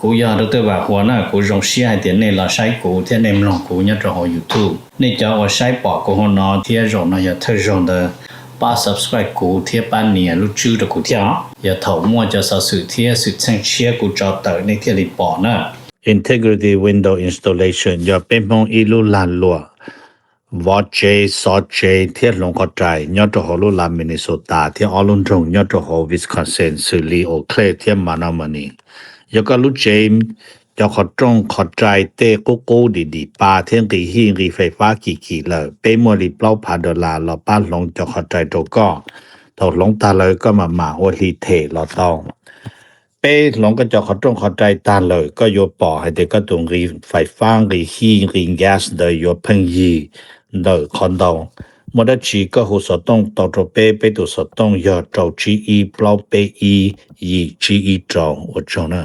Kuv yog Dr. Vam Huas na, kuv zoo siab hais tias nej los saib kuv thiab nej mloog kuv nyob rau hauv YouTube. Nej cov uas saib pom kuv hauv no thiab zaum no yog thawj zaug ntawd, pab subscribe kuv thiab pab nias lub tswb rau kuv thiab os. Yog thaum muaj cov xov xwm thiab xwm txheej tshiab kuv tso tawm nej thiaj li pom na. Integrity Window Installation yog peb Hmoob ib lub lag luam vov tsev, xov tsev thiab hloov qhov rai nyob rau hauv lub lag Minnesota thiab ob lub nroog nyob rau hauv Wisconsin xws li Eau Claire thiab Menomonie. Yog koj lub tsev cov qhov rooj qhov rai tej qub qub dim dim pa thiab nqis hij nqis fais fab kim kim lawm, peb muaj li plaub phav dollar los pab hloov cov qhov rai rau koj. Thaum hloov tag lawm koj mam mam ua hli them los tau. Peb hloov koj cov qhov rooj qhov rai tag lawm, koj yuav pom hais tias koj tus nqis fais fab, nqis hij, nqis gas ntawd yuav pheej yig ntawm qhov ntau. Muaj dab tsi koj hu xov tooj tau rau peb, peb tus xov tooj yog rau tsib ib plaub peb ib yim tsib ib rau. Ua tsaug na.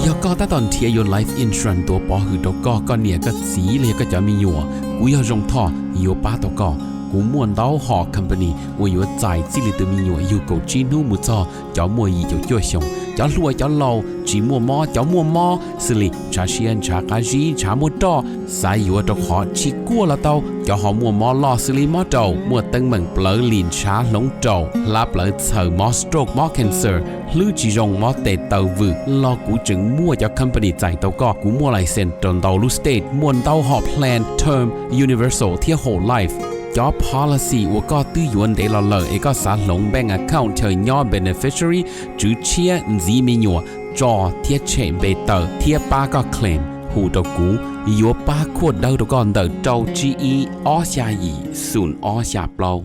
Yog koj tab tom nrhiav yuav life insurance tuav pov hwm rau koj, koj niam koj txiv los yog koj cov me nyuam, kuv yog Zoo Thoj yuav pab tau koj. Kuv muaj ntau hom company uas yuav txais txij li tus me nyuam yug kaum tsib hnub mus txog cov muaj yim caum cuaj xyoos, cov hluas cov laus, tsis muaj mob cov muaj mob, xws li ntshav siab ntshav qab zib ntshav muaj roj, xav yuav rau qhov tsis kuaj los tau, cov ho muaj mob loj xws li mob raum, muaj teeb meem plawv lim ntshav hloov raum, hlab plawv txhaws, mob stroke mob cancer, hlwb tsis zoo, mob tes taw vwm los kuv tseem muaj cov company txais tau koj. Kuv muaj license rau ntau lub state, muaj ntau hom plan term, universal thiab whole life. Cov policy uas koj twb yuav ntev los lawm es koj xav hloov bank account chaw nyob beneficiary, tswv tshiab, ntxiv me nyuam, tso thiab tshem npe tawm thiab pab koj claim, hu rau kuv, yuav pab khuaj dawb rau koj ntawm rau tsib ib ob xya yim xoom ob xya plaub.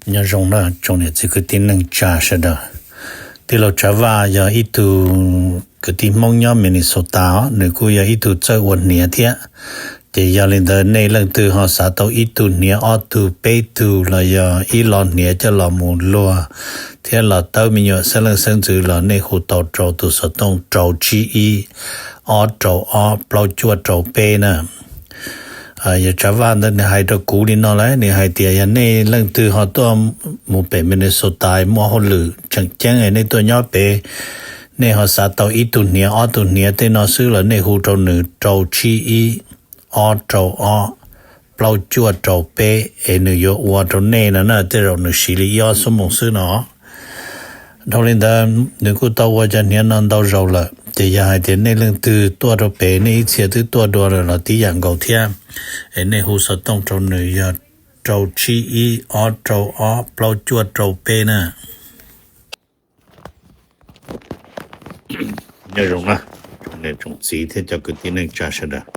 Nyob zoo na tsoom niam txiv kwv tij neej tsa sawv daws. Tij laug Tsav Vaj yog ib tug kwv tij Hmoob nyob Minnesota os, nws kuj yog ib tug txawj ua hniav thiab. Ces yog li ntawd nej leej twg ho xav tau ib tug hniav, ob tug, peb tug los yog ib lo hniav coj los mus luag thiab los tawb me nyuam xeeb leej xeeb ntxwv los nej hu tau rau tus xov tooj rau tsib ib ob rau ob plaub cuaj rau peb na. Yog Tsav Vaj ntawd nws hais rau kuv li no lawm, nws hais tias yog nej leej twg ho tuaj mus pem Minnesota muaj hauj lwm tseem ceeb es nej tuaj nyob pem, nej ho xav tau ib tug hniav ob tug hniav tej no xwb los nej hu rau nws rau tsib ib ob rau ob plaub cuaj rau peb es nws yuav ua rau nej no na, tej zaum nws siv li ib ob xuab moos xwb no. Dhau li ntawd nws kuj tau ua cov hniav no ntau zaus lawm, ces yog hais tias nej leej twg tuaj rau pem nej ib txhia twb tuaj dua lawm los tib yam nkaus thiab, es nej hu xov tooj rau nws yog rau tsib ib ob rau ob plaub cuaj rau peb na. Nyob zoo na tsoom niam tsoom txiv thiab cov kwv tij neej tsa sawv daws.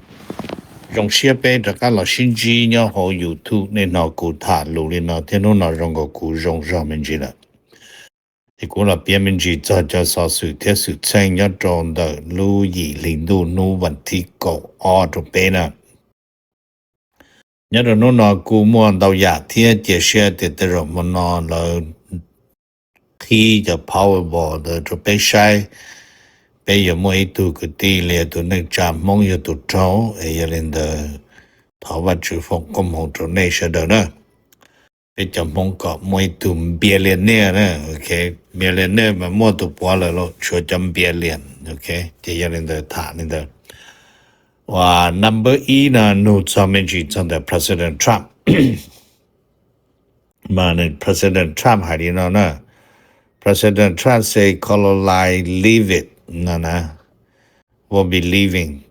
Zoo siab peb rov qab los sib ntsib nyob hauv YouTube, nej hnov kuv tham lus li no thiab hnub no zoo nkaus kuv zoo zog me ntsis lawm. Ces kuv los piav me ntsis txog cov xov xwm thiab xwm txheej nyob rau ntawm lub yim hli ntuj hnub vas thib kaum ob rau peb na. Nyob rau hnub no kuj muaj ntau yam thiab cia siab tias tej zaum hmo no lawv qhib cov Powerball ntawd rau peb saib, peb yuav muaj ib tug kwv tij li tus neej tsa Hmoob yog tus raug. Es yog li ntawd thov Vajtswv foom koob hmoov rau nej sawv daws na. Peb cov Hmoob kom muaj ib tug millionaire na, ok, millionaire mas muaj tus puav lawm los tshuav cov billion, ok. Ces yog li ntawd tham li ntawd. Uas number ib no nug txog me ntsis txog ntawm President Trump. Mas President Trump hais li no na, President Trump say Kaohsiung Liuliu no na, will be leaving.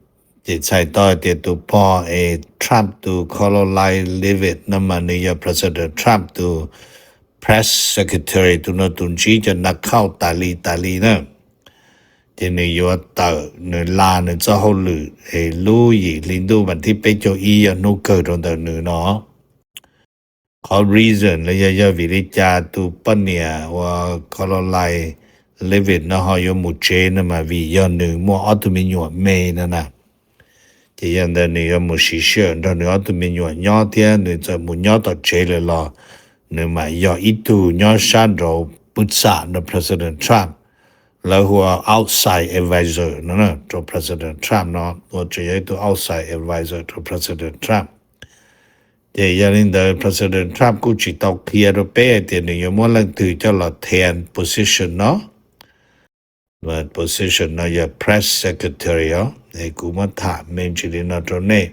Ces txhais tau tias tus pog es Trump tus Kaohsiung Liuliu no mas nws yog President Trump tus press secretary, tus no tus ntsib cov nas khauj tas li tas li na. Ces nws yuav tawm, nws la nws txoj hauj lwm es lub yim hli ntuj vas thib peb caug ib yog hnub kawg rau ntawm nws no. Qhov reason los yog, yog vim li cas tus poj niam uas Kaohsiung Liuliu no ho yuav mus tsev no mas vim yog nws muaj ob tug me nyuam me no na. Ces yog ntawd nws yuav mus siv sij hawm nrog nws ob tug me nyuam nyob thiab nws txawm mus nyob tom tsev lawm los nws mam yog ib tug nyob sab nraud pwb xam rau President Trump. Lawv hu ua outside advisor no rau President Trump no, ua tseem yog ib tug outside advisor rau President Trump. Ces yog li ntawd President Trump kuj tsis tau qhia rau peb hais tias nws yuav muab leej twg coj los thaiv position no. position no yog press secretary os, es kuv muab tham me ntsis li no rau nej.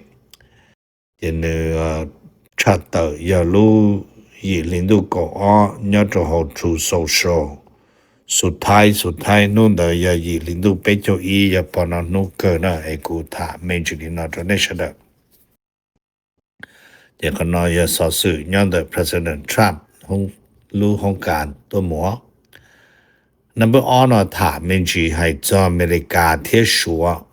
Ces nws tshaj tawm yog lub yim hli ntuj kaum ob nyob rau hauv Truth Social. Xu thaib, xu thaib hnub ntawd yog yim hli ntuj peb caug ib, yog pog no hnub kawg na, es kuv tham me ntsis li no rau nej sawv daws. Ces qhov no yog xov xwm nyob ntawm President Trump lub hoob kas tuaj mus. Number ob no tham me ntsis hais txog Amelikas thiab Suav.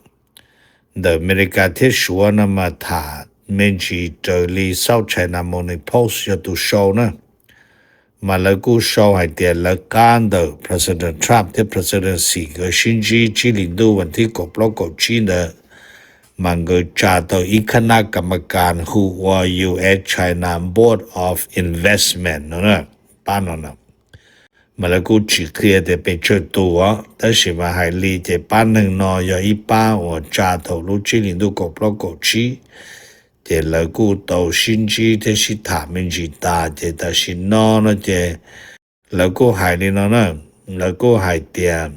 Ntawm Amelikas thiab Suav no mas tham me ntsis raws li South China Morning Post yog tus sau na, mas lawv kuj sau hais tias lawv qab ntawm President Trump thiab President Xi nkawd sib ntsib tsib hlis ntuj vas thib kaum plaub kaum tsib ntawd, mas nkawd tsa tau ib khab nab kam ma kas hu ua U S China Board of Investment no na, pab no na. Mas lawv kuj tsis qhia tias pes tsawg tus os, tab sis mas hais li ces pab neeg no yog ib pab uas tsa thaum lub tsib hlis ntuj kaum plaub kaum tsib, ces lawv kuj tau sib ntsib thiab sib tham me ntsis tas, ces tam sim no no ces lawv kuj hais li no na, lawv kuj hais tias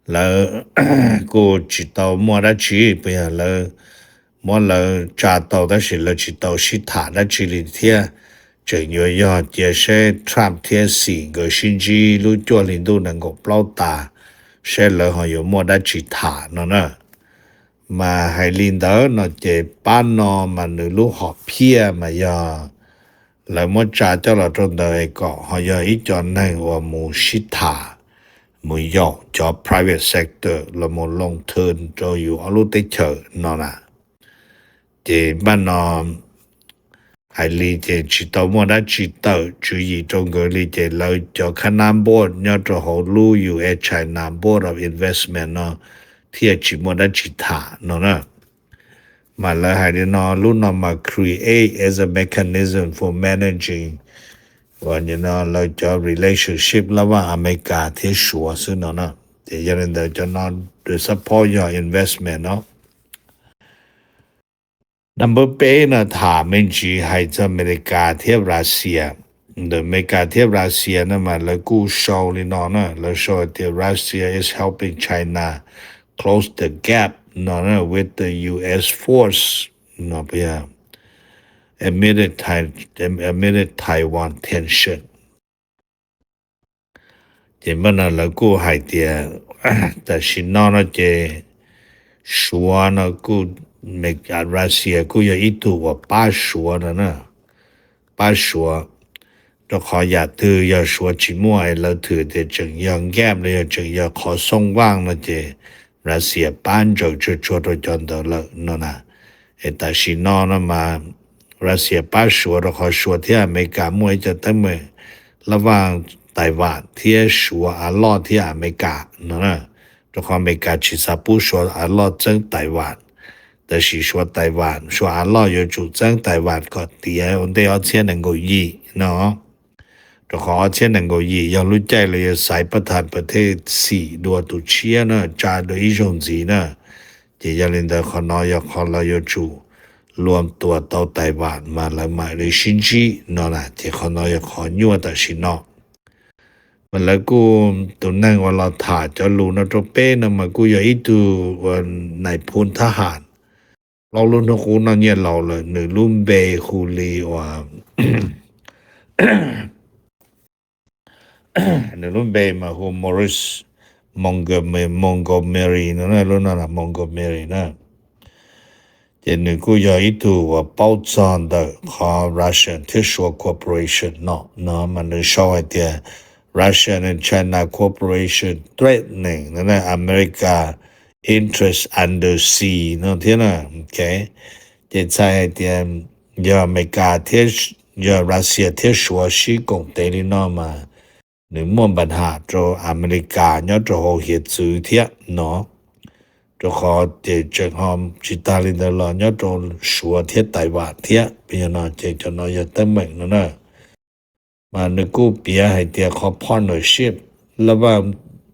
lawv kuj tsis tau muaj dab tsi, puas yog lawv muab lawv tsa tau tab sis lawv tsis tau sib tham dab tsi li thiab, tseem yuav yog cia seb Trump thiab Xi nkawd sib ntsib lub cuaj hli ntuj nees nkaum plaub tas, seb lawv ho yuav muaj dab tsi tham no na. Mas hais li ntawd no ces pab no mas nws lub hom phiaj mas yog lawv muab tsa coj los rau ntawd es kom ho yog ib co neeg uas mus sib tham, mus yaum cov private sector los mus loo thw rau yus ob lub teb chaws no na. Ces npaj no hais li ces tsis tau muaj dab tsi tawm tswv yim rau nkawd li, ces lawv cov khab nab board nyob rau hauv lub U S China Board of Investment no thiaj tsis muaj dab tsi tham no na. Mas lawv hais li no, lub no mas create as a mechanism for managing uas no lawv cov relationship lab vaj Amelikas thiab Suav xwb no na. Ces yog li ntawd cov no nws support yog investment no. Number peb no tham me ntsis hais txog Amelikas thiab Russia. Ntawm Amelikas thiab Russia no mas lawv kuj sau li no na, lawv sau tias Russia is helping China close the gap no na with the U S force no, amid Taiwan tension. Ces npaj no lawv kuj hais tias tam sim no no ces Suav no kuj, Russia kuj yog ib tug uas pab Suav no na, pab Suav, rau qhov yam twg yog Suav tsis muaj es lawv thwm tias tseem yog gap los yog tseem yog qhov xoo vaj no ces Russia pab ntsaws tsuag tsuag rau cov ntawd lawm no na. Es tam sim no no mas Russia pab Suav rau qhov Suav thiab Amelikas muaj ib co teeb meem lab vaj Taiwan thiab Suav av loj thiab Amelikas no na. Rau qhov Amelikas tsis xav pub Suav av loj txeeb Taiwan, tab sis Suav Taiwan, Suav av loj yuav tsum txeeb Taiwan kom tiav ua ntej ob txhiab nees nkaum yim no. Rau qhov ob txhiab nees nkaum yim yog lub caij los yuav xaiv pab thas pab thej xim dua tus tshiab na, tsa dua ib zaug ntxiv na. Ces yog li ntawd qhov no yog qhov lawv yuav tsum luam tuam tau Taiwan mas lawv mam li sib ntsib no na, ces qhov no yog qhov nyuaj tam sim no. Mas lawv kuj, tus neeg uas los tham cov lus no rau peb no mas kuj yog ib tug uas nais phoo thab ham plaub lub hnub qub noj nyiaj laus lawm, nws lub npe hu li uas nws lub npe mas hu Maurice Montgomery no, lub no Montgomery na. Ces nws kuj yog ib tug uas paub txog ntawm qhov Russian thiab Suav cooperation no no mas nws sau hais tias Russian and China cooperation threatening America interest under siege no thiab na. Ces txhais hais tias yog Amelikas thiab, yog Russia thiab Suav sib koom tes li no mas nws muaj npa ham rau Amelikas nyob rau hauv hiav txwv thiab no. Rau qhov ces tseem ho tsis tag li ntawd los nyob rau Suav thiab Taiwan thiab, yog no ces cov no yog teeb meem no na. Mas nws kuj piav hais tias qhov partnership lab vaj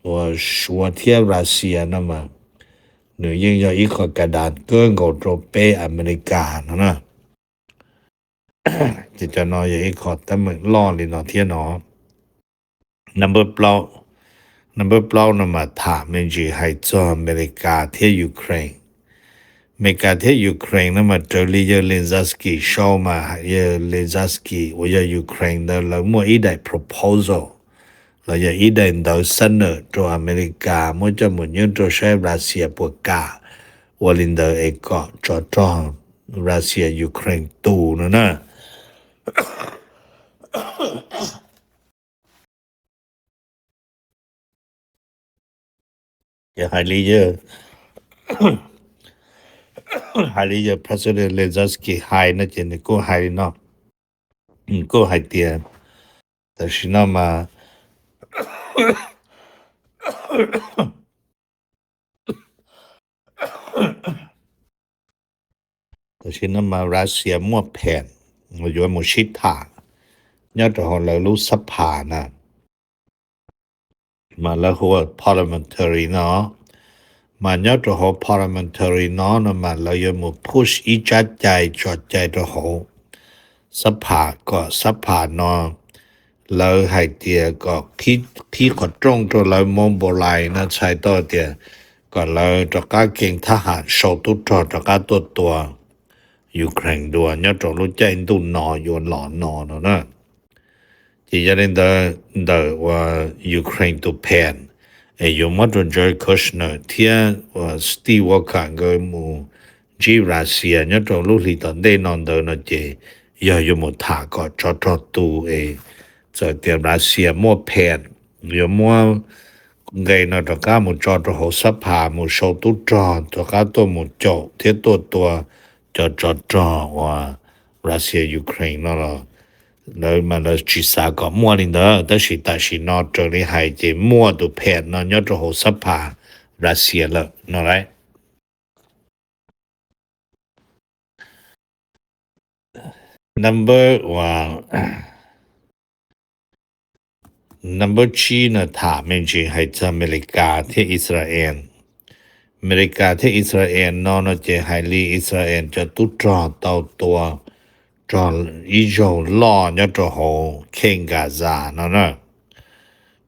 uas Suav thiab Russia no mas nws yeej yog ib qho ka das kawg nkaus rau peb Amelikas no na. Ces cov no yog ib qho teeb meem loj li no thiab no. Number plaub, Number plaub no mas tham me ntsis hais txog Amelikas thiab Ukraine. Amelikas thiab Ukraine no mas raws li yawg Zelensky sau mas yawg Zelensky uas yog Ukraine ntawd lawv muaj ib daim proposal los yog ib daim ntawv xab nawm rau Amelikas muab coj mus nyob rau saib Russia puas kam ua li ntawd es kom tsov rog Russia Ukraine tus no na. Ces hais li yawg, hais li yawg President Zelensky hais no ces nws kuj hais li no, nws kuj hais tias tam sim no mas tam sim no mas Russia muaj phas yuav mus sib tham nyob rau hauv lawv lub xab phas na, mas lawv hu ua parliamentary no, mas nyob rau hauv parliamentary no no mas lawv yuav mus push ib tsab cai tso cai rau hauv xab phas kom xab phas no lawv hais tias kom qhib qhov rooj rau lawv mobilize no txhais tau tias kom lawv rov qab kev thab ham sau tub rog rov qab tuaj tua Ukraine dua nyob rau lub caij ntuj no yuav los no no na. Ces yog li ntawd ntawm uas Ukraine tus phas es yuav muab rau Jared Kushner thiab uas Steve Witkoff nkawd mus ntsib Russia nyob rau lub hlis tom ntej no ntawd no ces yog yuav mus tham kom tsov rog tu es txawm tias Russia muaj phas yuav muab nqe no rov qab mus tso rau hauv xab phas mus sau tub rog rov qab tuaj mus caum thiab tuaj tua cov tsov rog uas Russia Ukraine no los lawv mas lawv tsis xav kom muaj li ntawd, tab sis tam sim no raws li hais ces muaj tus phas no nyob rau hauv xab phas Russia lawm no lawm. Number uas number tsib no tham me ntsis hais txog Amelikas thiab Israel. Amelikas thiab Israel no no ces hais li Israel cov tub rog tau tua rog ib zaug loj nyob rau hauv kheej Gaza no na.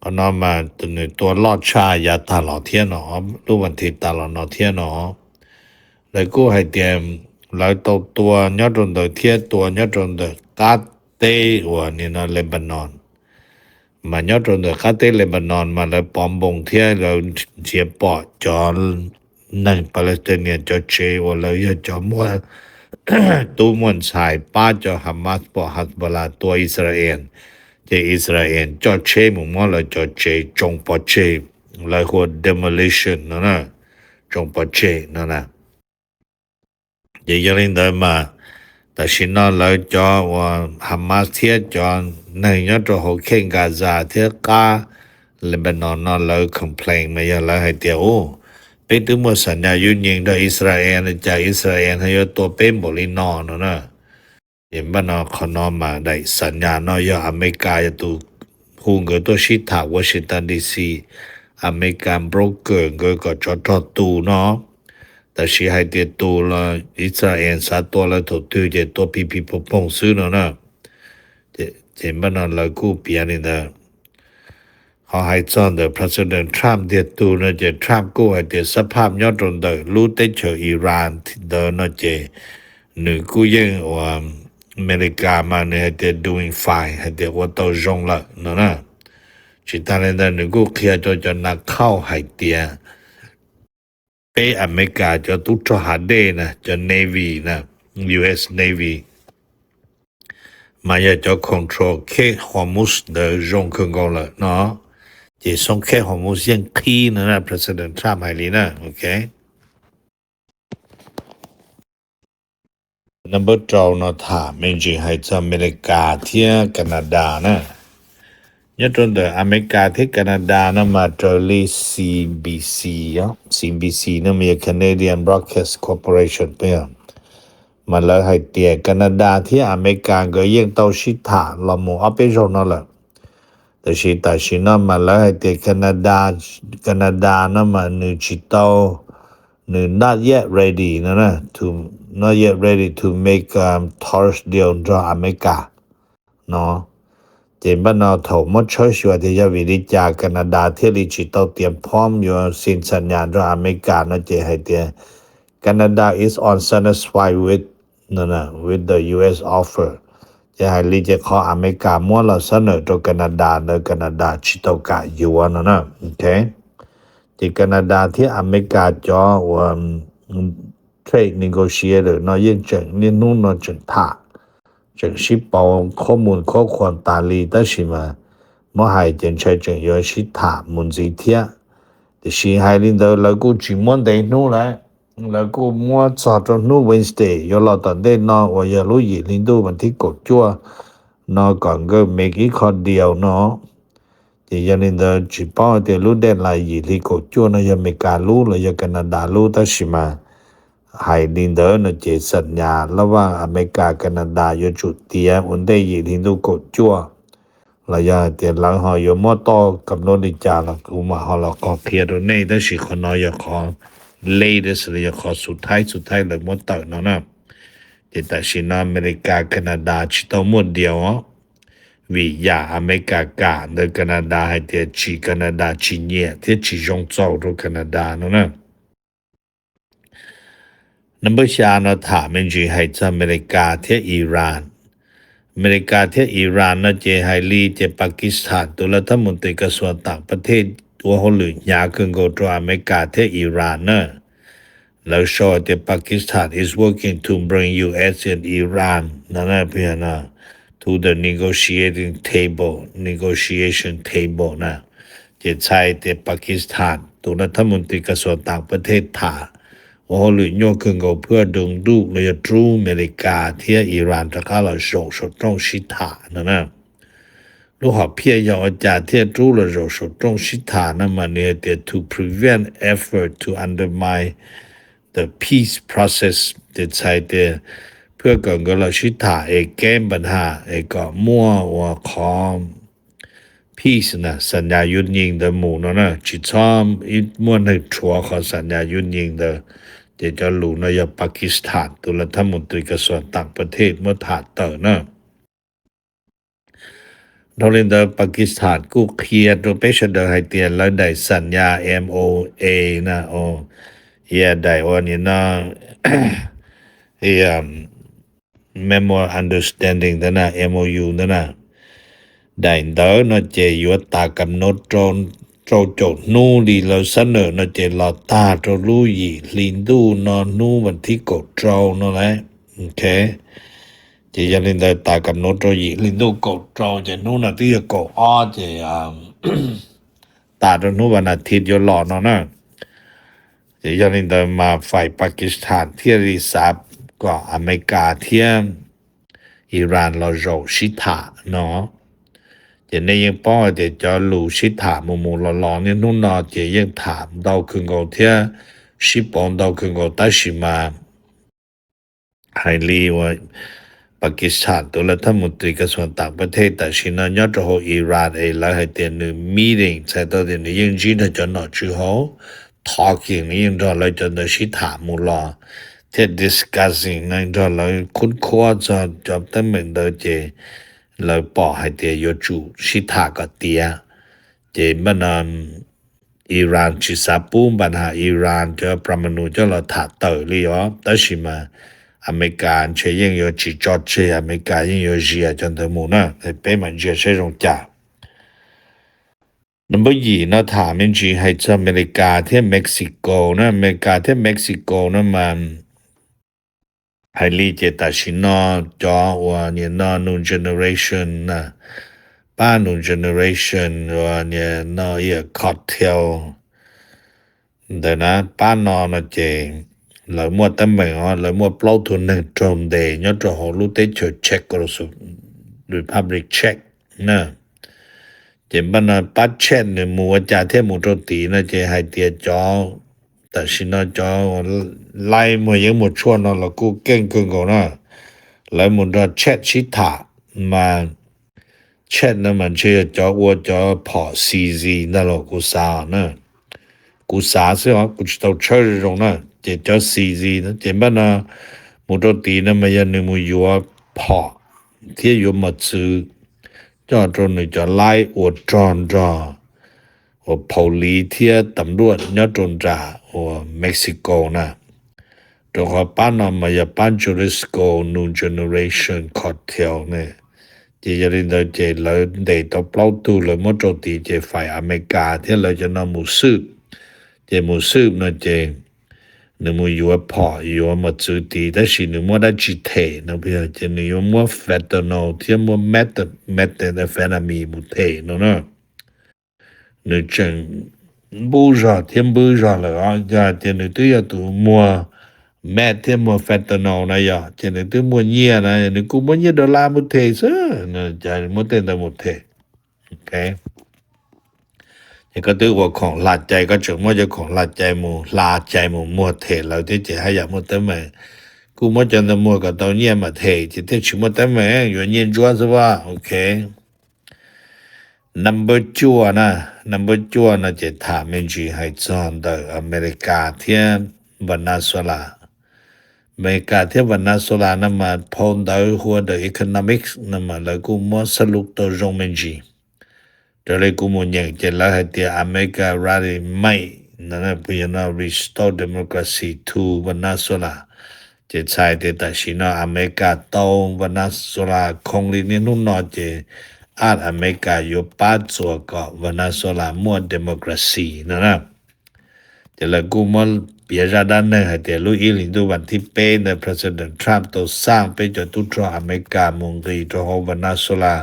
Qhov no mas nws tua loj tshaj yav tag los thiab no, lub vas thiv tas los no thiab no. Lawv kuj hais tias lawv tau tua nyob rau ntawd thiab tua nyob rau ntawm qab teb uas nim no Lebanon. Mas nyob rau ntawm qab teb Lebanon mas lawv pov npoos thiab lawv nrhiav pom cov neeg Palestinian cov tsev uas lawv yog cov muaj tub muaj ntxhais pab cov Hamas pom Hezbollah tua Israel, ces Israel coj tsheb mus muab lawv cov tsev tsoo pov tseg, lawv hu ua demolition no na, tsoo pov tseg no na. Ces yog li ntawd mas tam sim no lawv cov uas Hamas thiab cov neeg nyob rau hauv kheej Gaza thiab qab Lebanon no lawv complain mas yog lawv hais tias, u, peb twb muaj xam nyas yuj nyees nrog Israel, cas Israel ho yuav tua peb npaum li no no na. Ces npaj no qhov no mas daim xam nyas no yog Amelikas yog tus hu nkawd tuaj sib tham Washington D C, Amelikas broker nkawd kom tsov rog tu no. Tab sis hais tias tus los Israel xav tua lawv thaum twg ces tua pig pig pog poog xwb no na. Ces npaj no lawv kuj piav li ntawd. Ho hais txog ntawm President Trump tiag tug no ces Trump kuj hais tias xab phaj nyob rau ntawm lub teb chaws Iran ntawd no ces nws kuj yeej ua, Amelikas mas nws hais tias doing fine, hais tias ua tau zoo lawm no na. Tsis tas li ntawd nws kuj qhia rau cov nav khauj hais tias peb Amelikas cov tub rog hav dej na, cov Navy na, U S Navy, mas yog cov control Cape Hormuz ntawd zoo kawg nkaus lawm no. Ces xoob Cape Hormuz yeej qhib no na, President Trump hais li na, ok. Number rau no tham me ntsis hais txog Amelikas thiab Canada na. Nyob rau ntawm Amelikas thiab Canada no mas raws li C B C, C B C no mas yog Canadian Broadcast Corporation, mas lawv hais tias Canada thiab Amelikas nkawd yeej tau sib tham los mus ob peb zaug no lawm. Tab sis tam sim no mas lawv hais tias Canada, Canada no mas nws tsis tau, nws not yet ready no, not yet ready to make a tariff deal nrog Amelikas no. Ces npaj no thaum muab tshawb xyuas tias yog vim li cas Canada thiaj li tsis tau tiav phom yuav sin xam nyas rau Amelikas no ces hais tias Canada is unsatisfied with no, with the U S offer. Ces hais li ces qhov Amelikas muab los xab nawm rau Canada ntawd Canada tsis tau kam yuav no na. Ces Canada thiab Amelikas cov uas trade negotiator no yeej tseem niaj hnub no tseem tham, tseem sib pauv qhob mus qhob khuas tas li tab sis mas muab hais ces ntshai tseem yuav sib tham mus ntxiv thiab. Tiam sis hais li ntawd lawv kuj tsis muab ntev hnub lawm, lawv kuj muab txog rau hnub Wednesday yuav los tom ntej no uas yog lub yim hli ntuj vas thib kaum cuaj no kom nkawd make ib qho deal no. Ces yog li ntawd tsis paub hais tias lub deadline yim hli kaum cuaj no yog Amelikas lub los yog Canada lub tab sis mas hais li ntawd no ces xam nyas laj vaj Amelikas Canada yuav tsum tiav ua ntej yim hli ntuj kaum cuaj los yog hais tias lawv ho yuav muab toj kam nub li cas los kuv mam ho los qhov qhia rau nej tab sis qhov no yog qhov latest los yog qhov xub thaib xub thaib lawv muab tawm no na. Ces tam sim no Amelikas Canada tsis tau muaj deal os, vim yam Amelikas kam ntawd Canada hais tias tsis Canada tsis nyiam thiab tsis zoo txaus rau Canada no na. Number xya no tham me ntsis hais txog Amelikas thiab Iran. Amelikas thiab Iran no ces hais li ces Pakistan tus laj thab mus tis kas xuas tam pa thej ua hauj lwm hnyav kawg nkaus rau Amelikas thiab Iran na. Lawv sau tias Pakistan is working to bring U S and Iran no, no, to the negotiating table, negotiation table na. Ces txhais tias Pakistan tus laj thab mus tis kas xuas tam pa thej tham ua hauj lwm nyuaj kawg nkaus phwj du nruj los yog rub Amelikas thiab Iran rov qab los zaum saum rooj sib tham no na. Lub hom phiaj yog ua cas thiaj rub los zaum saum rooj sib tham no mas nws hais tias to prevent effort to undermine the peace process, ces txhais tias phwj kom nkawd los sib tham es keb npa nham es kom muaj ua qhov peace na, xam nyas yuav nyees ntawd mus no na, tsis txhob muaj neeg rhuav qhov xam nyas yuav nyees ntawd. Ces cov lus no yog Pakistan tus laj thab mus tis kas xuas tam pa thej muab tham tawm na. Dhau li ntawd Pakistan kuj qhia rau peb sawv daws hais tias lawv daim xam nyas M O A na, daim ua ni no Memorandum of Understanding ntawd na, M O U ntawd na, daim ntawd no ces yuav tas kam no rau caum hnub li lawv xab nawm no ces los tag rau lub yim hli ntuj no hnub vas thib kaum rau no lauj. Ces yog li ntawd tas kam no rau yim hli ntuj kaum rau ces hnub no twb yog kaum ob ces tas rau hnub vas nas thiv yuav los no na. Ces yog li ntawd mas fais Pakistan thiaj li xav kom Amelikas thiab Iran los zaum sib tham no. Ces nej yeej paub hais tias cov lus sib tham mus mus los los niaj hnub no ces yeej tham ntau kawg nkaus thiab sib pauv ntau kawg nkaus tab sis mas hais li uas Pakistan tus laj thab mus tis kas xuas tam pa thej tam sim no nyob rau hauv Iran es lawv hais tias nws meeting txhais tau tias nws yeej ntsib nrog cov nom tswv hauv, talking nws yeej nrog lawv cov ntawd sib tham mus los thiab discussing no nrog lawv khub khuab txog cov teeb meem ntawd ces lawv pom hais tias yuav tsum sib tham kom tiav. Ces npaj no Iran tsis xav pub npa nham Iran cov pramanu coj los tham tawm li os tab sis mas Amelikas ntshe yeej yuav tsis tso tseg, Amelikas yeej yuav zia cov ntawd mus na. Peb mam ntsia saib zoo cas. Number yim no tham me ntsis hais txog Amelikas thiab Mexico na. Amelikas thiab Mexico no mas hais li ces tam sim no cov uas nim no new generation na, pab new generation uas nim no cartel ntawd na, pab no no ces lawv muaj teeb meem os, lawv muaj plaub tug neeg raug ntes nyob rau hauv lub teb chaws Czech Republic, Czech na. Ces npaj no pab Czech nws mus ua cas thiaj mus rau tid no ces hais tias cov tam sim no cov laib muag yeeb muag tshuaj no los kuj keej kawg nkaus na. Lawv mus nrog Czech sib tham mas Czech no mas ntshe yog cov ua cov phom C Z ntag los kuv xav na. Kuv xav xwb os, kuv tsis tau tshawb zoo zoo na. Ces cov C Z no ces npaj no mus rau tid no mas yog nws mus yuav phom thiab yuav mos txwv coj rau nws cov laib ua rog nrog uas police thiab tam luaj nyob rau nram uas Mexico na. Rau qhov pab no mas yog pab Jalisco New Generation Cartel ne. Ces yog li ntawd ces lawv ntes tau plaub tug, lawv muab rau tid ces fais Amelikas thiab lawv cov no mus xwb. Ces mus xwb no ces nws mus yuav phom yuav mos txwv tid, tab sis nws muab dab tsi them no, ces nws yuav muab fentanyl thiab muab methamphetamine mus them no na. Nws tseem npub zog thiab npwb zog lawm os, yog hais tias nws twb yog tus muag meth thiab muag fentanyl na yog, ces nws twb muaj nyiaj na, nws kuj muab nyiaj dollar mus them xwb, ces muab tej ntawd mus them. Ces koj twb ua khoom hla cai, koj tseem muab cov khoom hla cai mus hla cai mus muag them lawv thiab ces haj yam muaj teeb meem. Kuj muab cov ntawd muag kom tau nyiaj mam them ces thiaj tsis muaj teeb meem, yuav nyiaj ntsuab xwb as. Ok. Number cuaj na, number cuaj no ces tham me ntsis hais txog ntawm Amelikas thiab Venezuela. Amelikas thiab Venezuela no mas phau ntawv hu ua The Economist no mas lawv kuj muab xab lub tau zoo me ntsis. Raws li kuv mus nyeem ces lawv hais tias America really made no, restore democracy to Venezuela. Ces txhais tias tam sim no Amelikas tau Venezuela khoo li niaj hnub no ces ab Amelikas yuav pab txuas kom Venezuela muaj democracy no na. Ces lawv kuj muab piav zaj dab neeg hais tias lub ib hlis ntuj vas thib peb ntawd President Trump tau xaj peb cov tub rog Amelikas mus nqis rau hauv Venezuela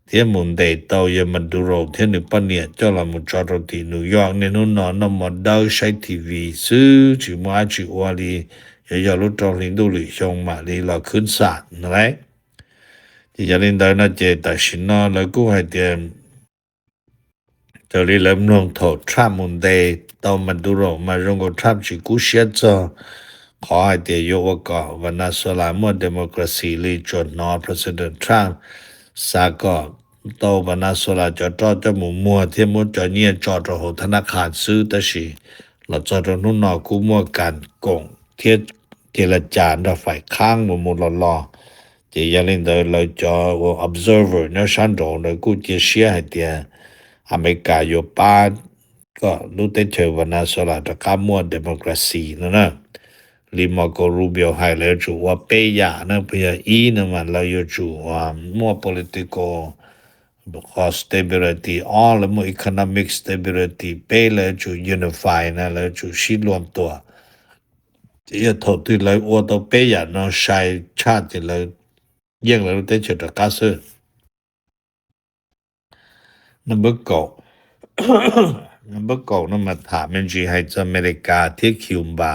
thiab mus ntes tau yawg Maduro thiab nws poj niam coj los mus tso rau tim New York. Niaj hnub no noj mov dawb saib T V xwb tsis muaj dab tsi ua li, yuav yog lub rau hli ntuj lwm xyoo mam li los khwb xam no lauj. Ces yog li ntawd no ces tam sim no lawv kuj hais tias raws li lawv mloog thaum Trump mus ntes tau Maduro mas zoo nkaus Trump tsis kub siab txog qhov hais tias yuav ua kom Venezuela muaj democracy li, tsuas hnov President Trump xav kom tau Venezuela cov roj coj mus muag thiab muab cov nyiaj tso rau hauv thab nab qhas xwb, tab sis los txog rau hnub no kuj muaj kas koom thiab ces la cas nrog faim qhaab mus mus los los. Ces yog li ntawd lawv cov ua observer nyob sab nraud lawv kuj cia siab hais tias Amelikas yuav pab kom lub teb chaws Venezuela rov qab muaj democracy no na. Li Marco Rubio hais lawv yuav tsum ua peb yam na, puas yog ib no mas lawv yuav tsum muaj political qhov stability, ob lawv muaj economic stability, peb lawv yuav tsum unify na, lawv yuav tsum sib luag tuam. Ces yog thaum twg lawv ua tau peb yam no sai tshaj ces lawv yeej lawv lub teb chaws rov qab xwb. Number kaum, number kaum no mas tham me ntsis hais txog Amelikas thiab Cuba.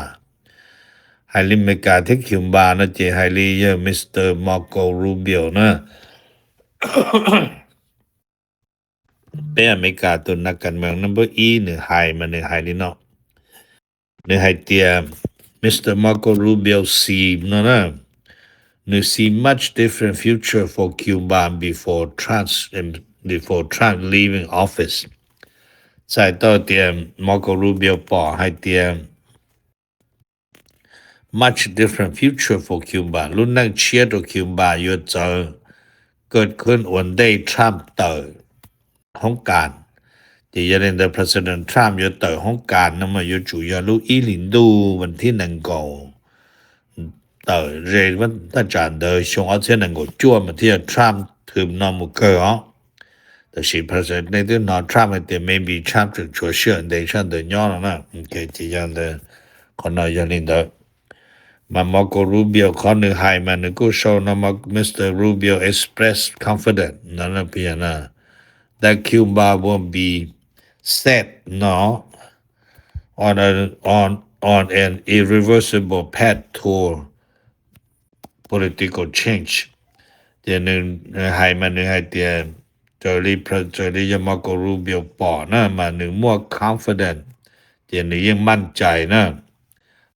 Hais li Amelikas thiab Cuba no ces hais li yawg Mister Marco Rubio na. Peb Amelikas tus nas kas mees number ib nws hais mas nws hais li no. Nws hais tias Mister Marco Rubio sees no na, nws see much different future for Cuba before Trump, before Trump leaving office. Txhais tau tias Marco Rubio pom hais tias much different future for Cuba, lub neej tshiab rau Cuba yuav txawv kaj khwb ua ntej Trump tawm hoob kas. Ces yog li ntawd President Trump yuav tawm hoob kas no mas yuav tsum yog lub ib hlis ntuj vas thib nees nkaum tawm ze thaj tsam ntawd xyoo ob txhiab nees nkaum cuaj mas thiaj yog Trump thwm no mus kawg os. Tab sis President nej twb hnov Trump hais tias maybe Trump tseem tshuav sij hawm ntev tshaj ntawd nyob no na. Ces yog ntawd, qhov no yog li ntawd. Mas Marco Rubio qhov nws hais mas nws kuj sau no, Mister Rubio expressed confidence no, that Cuba will be set no on a, on, on an irreversible path toward political change. Ces nws hais mas nws hais tias raws li, raws li yog Marco Rubio pom na mas nws muaj confidence, ces nws yeej maj cai na,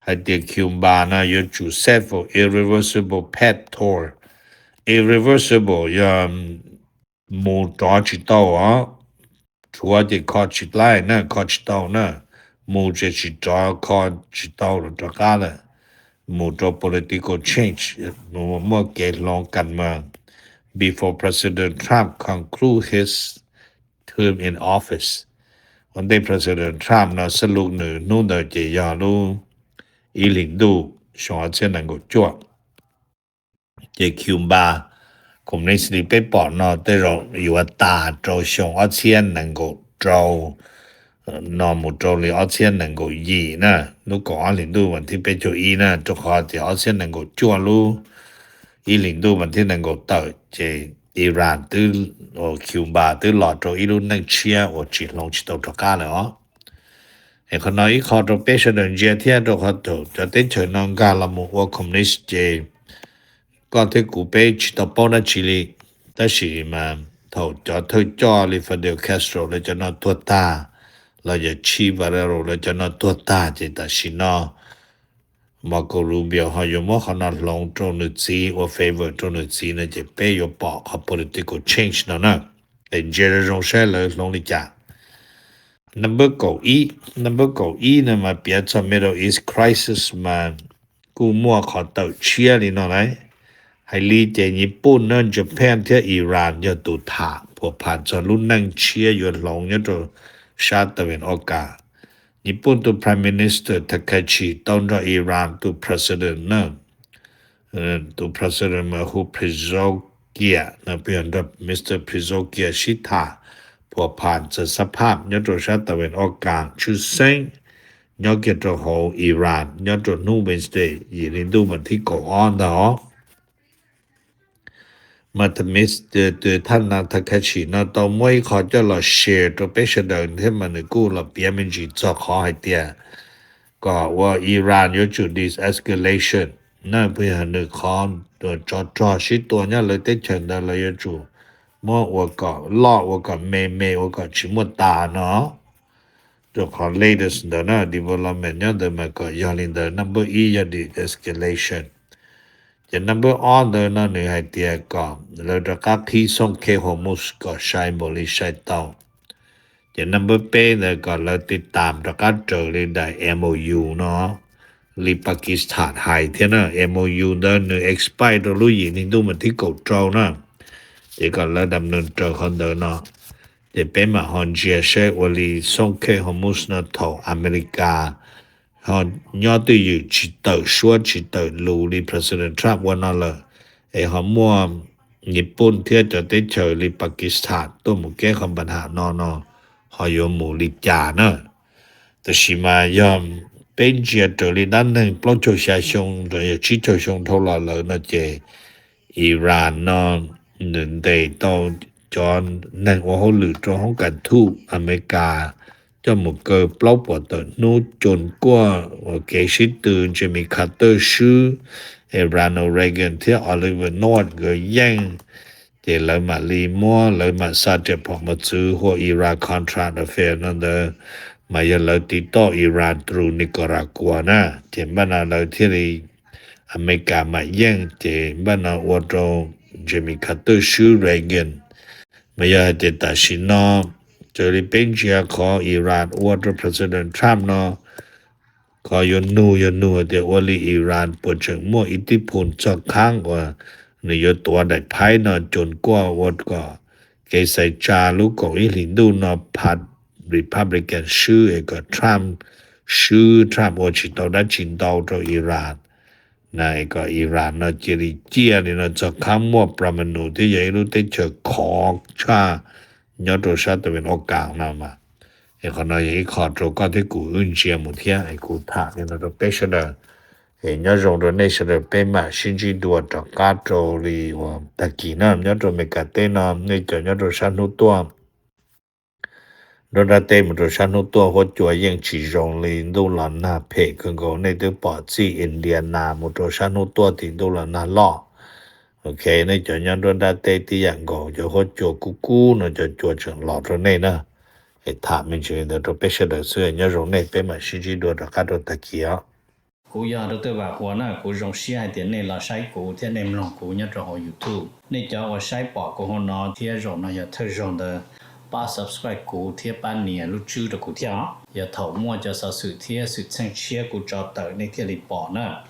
hais tias Cuba no yuav tsum set for irreversible path toward, irreversible yog mus rov tsis tau os, rhuav ces kho tsis laib na, kho tsis tau na, mus ces tsis rov, kho tsis tau los rov qab lawm, mus rau political change, mus muaj kev hloov kas mas before President Trump conclude his term in office. Ua ntej President Trump no xab lub nws hnub ntawd ces yog lub ib hlis ntuj xyoo ob txhiab nees nkaum cuaj. Ces Cuba Communist li peb pom no tej zaum yuav tas rau xyoo ob txhiab nees nkaum rau no mus rau li ob txhiab nees nkaum yim na, lub kaum ob hlis ntuj vas thib peb caug ib na, rau qhov tias ob txhiab nees nkaum cuaj lub ib hlis ntuj vas thib nees nkaum tawm ces Iran twb, Cuba twb los rau ib lub neej tshiab uas tsis hloov tsis tau rov qab lawm os. Es qhov no ib qho rau peb sawv daws ntsia thiab rau qhov thaum cov teb chaws no nkag los mus ua communist ces koj thiab kuv peb tsis tau paub dab tsi li. Tab sis mas thaum cov thawj coj li Fidel Castro lawv cov no tuag tag, los yog Che Guevara lawv cov no tuag tag ces tam sim no Marco Rubio ho yuav muab qhov no hloov rau nws txiv, ua favor rau nws txiv no ces peb yuav pom qhov political change no na. Es ntsia zoo zoo saib lawv hloov li cas. Number kaum ib, number kaum ib no mas piav txog Middle East crisis mas kuj muaj qhov tawm tshiab li no lauj. Hais li ces Nyij Pooj na, Japan thiab Iran yog tus tham pham pham txog lub neej tshiab yuav hloov nyob rau sab tawm ven ob kas. Nyij Pooj tus Prime Minister Takashi tau nrog Iran tus President na, tus President mas hu Pezeshkian no, nrog Mister Pezeshkian sib tham pham pham txog xab phaj nyob rau sab tawm ven ob kas tshwj xeeb nyob kiag rau hauv Iran nyob rau hnub Wednesday yim hli ntuj vas thib kaum ob ntag os. Mas Mister thaj nas Takashi no tau muab ib qho coj los share rau peb sawv daws thiab mas nws kuj los piav me ntsis txog qhov hais tias kom ua Iran yuav tsum de-escalation na, puas yog nws qhov tsov rog sib tua nyob lawv teb chaws ntawd lawv yuav tsum muab ua kom loj, ua kom me me, ua kom tsis muaj tas no. Rau qhov latest ntawd na, development nyob ntawd mas kom yog li ntawd, number ib yog de-escalation. Ces number ob ntawd no nws hais tias kom lawv rov qab qhib xooj khej Hormuz kom sai npaum li sai tau. Ces number peb ntawd kom lawv tiv tam rov qab raws li daim M O U no, li Pakistan hais thiab na, M O U ntawd nws expire rau lub yim hli ntuj vas thib kaum rau na. Ces kom lawv dam neeg raws qhov ntawd no, ces peb mam ho ntsia saib ua li xooj khej Hormuz no thaum Amelikas ho nyob twj ywm tsis tawm suab tsis tawm lus li President Trump ua no lawm, es ho muaj Nyij Pooj thiab cov teb chaws li Pakistan tuaj mus keb qhov npa ham no no, ho yuav mus li cas na. Tab sis mas yog peb ntsia raws li dab neeg plaub caug xya xyoo los yog tsib caug xyoo dhau los lawm no ces Iran no nws ntes tau cov neeg ua hauj lwm rau hoob kas thuj Amelikas coj mus kaw plaub puas tawm hnub, coos kuaj ua kev sib tw, Jimmy Carter swb, es Ronald Reagan thiab Oliver North nkawd yeej, ces lawv mam li muab, lawv mam xa riam phom mos txwv hu ua Iran-Contra affair no ntawd, mas yog lawv tiv toj Iran through Nicaragua na, ces npaj no lawv thiaj li, Amelikas mam yeej, ces npaj no ua rau Jimmy Carter swb Reagan. Mas yog hais tias tam sim no raws li peb ntsia qhov Iran ua rau President Trump no, qhov yuav nug yuav nug tias ua li Iran puas tseem muaj ib tib phum txog qhaab uas nws yuav tuav daim phaib no coos kuaj ua kom kev xaiv tsa lub kaum ib hlis ntuj no phab Republican swb es kom Trump swb, Trump ua tsis tau dab tsi ntau rau Iran na, es kom Iran no cia li ciaj li no txog qhaab muaj Promenu thiab yog ib lub teb chaws khov tshaj nyob rau sab tawm ven ob kas no mas. Es qhov no yog ib qho rau koj thiab kuv wb ntsia mus thiab es kuv tham li no rau peb sawv daws. Es nyob zoo rau nej sawv daws, peb mam sib ntsib dua rov qab rau li uas tag kis na. Nyob rau Amelikas teb no nej cov nyob rau sab hnub tuaj, nruab nrab teb mus rau sab hnub tuaj huab cua yeej tsis zoo li, ntuj los nag phem kawg nkaus. Nej twb pom txij Indiana mus rau sab hnub tuaj tim ntuj los nag loj. Ok, nej cov nyob nruab nrab teb tib yam nkaus, cov huab cua kub kub no cov cua tseem los rau nej na. Es tham me ntsis li ntawd rau peb sawv daws xwb, nyob zoo nej, peb mam sib ntsib dua rov qab rau tag kis os. Kuv yog Dr. Vam Huas na, kuv zoo siab hais tias nej los saib kuv thiab nej mloog kuv nyob rau hauv YouTube. Nej cov uas saib pom kuv hauv no thiab zaum no yog thawj zaug ntawd, pab subscribe kuv thiab pab nias lub tswb rau kuv thiab os. Yog thaum muaj cov xov xwm thiab xwm txheej tshiab kuv tso tawm nej thiaj li pom na.